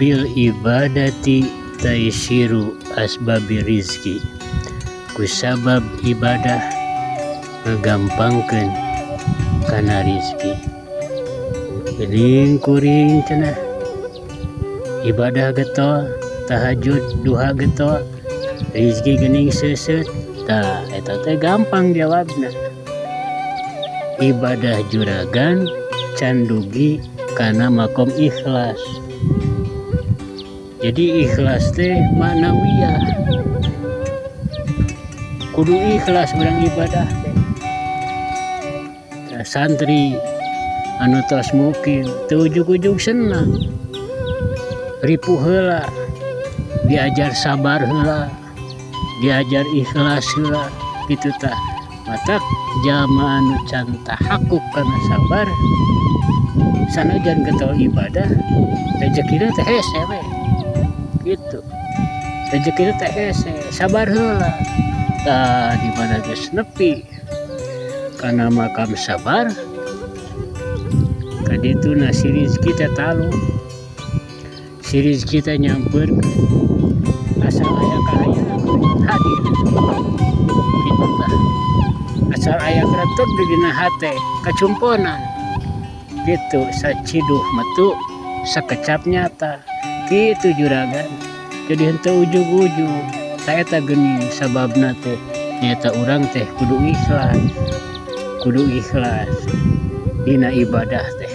Bil ibadati taisiru asbabi rizki, kusabab ibadah ngagampangkeun kana rizki. Geuning kuring cenah ibadah getol, tahajud, duha getol, rizki geuning seuseut. Tah, eta teh gampang jawabna. Ibadah juragan can dugi kana makom ikhlas. Jadi ikhlas teh maknawiyah, kudu ikhlas urang ibadah teh. Tah, santri anu tos mukim teu ujug-ujug senang, ripuh heula, diajar sabar heula, diajar ikhlas heula kitu. Tah, matak jalma anu can tahakuk kana sabar, sanajan getol ibadah, rezekina teh hese we gitu, rezekina teh hese. Sabar heula. Tah, di mana geus nepi kana makam sabar, kadituna si rizki teh talu, si rizki teh nyampeurkeun, asal aya kahayang hadir kitu. Tah, asal aya kreteg di dina hate, kacumponan gitu, saciduh metu, sakecap nyata gitu, juragan. Jadi henteu ujug-ujug. Tah, eta geuning sababna teh nyaeta urang teh kudu ikhlas, kudu ikhlas dina ibadah teh.